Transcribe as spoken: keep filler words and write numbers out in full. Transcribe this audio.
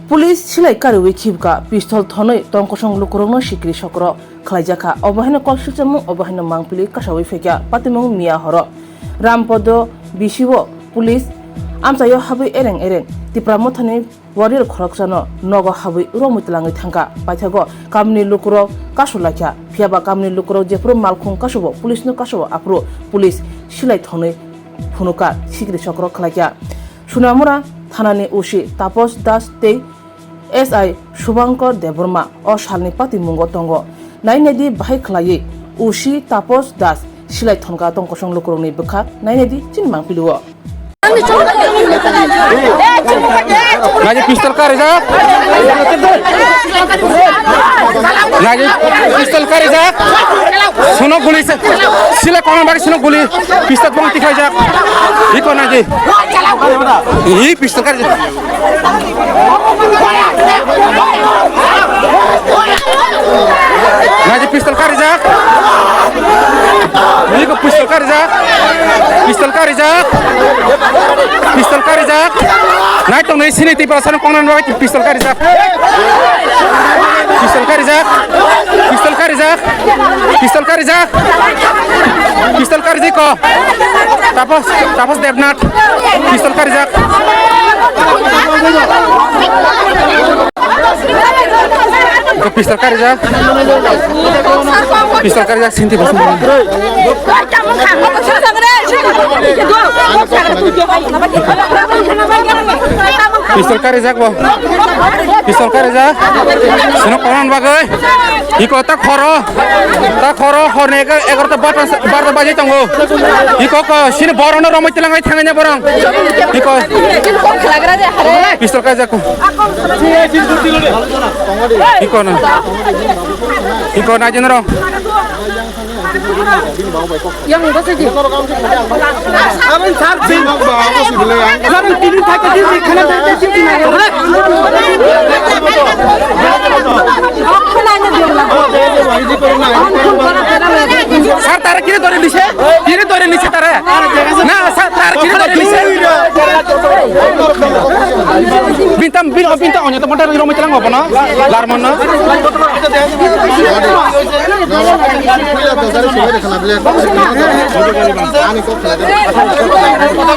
Police silai kariwi khibka pistol thonwi tongkosong lukurokno sikri sokro khlaijakha. Obo haino kok sikchangmung, obo haino mangpili kasawi phaikha patimung miya horo. Rampodo bisio police amchaio habwi ereng ereng Tipra Mothani warrior khoroksano nogo habwi romwi twlangwi thangkha. Paithago kamini lukurok kasulaikha, phiyaba kamini lukurok jephuru malkhung kasubo, police no kasubo, aphuru police silai thonwi phunukha, sikri sokro khlaikha. Sunamura thanani O C Tapos Das tei S I Subhankar Debbarma o salni patimungo tongo. Nainedi bahai khlaiwi O C Tapos Das silai thonka tongkosong lukurokni bwkha nainedi chini mangpilio. Naji pistol karijak. Naji pistol karijak. Suno guli se. Sila kono bagi suno guli. Pistol pong tikhaijak. Iko naji. Hi pistol karijak. Naji pistol karijak. Iko pistol karijak. Pistol karijak. Pistol karijak. Nai tong nai sini Tiprasano kongnan bagwi pistol karijak. Pistol karijak. Pistol karijak. Pistol karijak. Pistol karijak ko. Tapos, Tapos Debnath. Pistol karijak. Ko pistol karijak. Pistol karijak sinti bosong. Pistol karijak bo. Pistol karijak. Sino konan bagwi. Iko ta khoro. Ta khoro horni egar-, egarota barta, barta baji tongo. Iko ko sini borono romoi tilangai thangai ne borong. Iko. Pistol karijak. Iko na. Iko na jinro. Yang basa ji. Abang sar ji. Abang tini thak ji, khana thak ji, tini. Sar tara kiri dori lise. Kiri dori lise tara. Na, sar tara kiri dori lise. Bintam, bin, bintam, onyo to monta ro mitra ngo bono. Larmon no.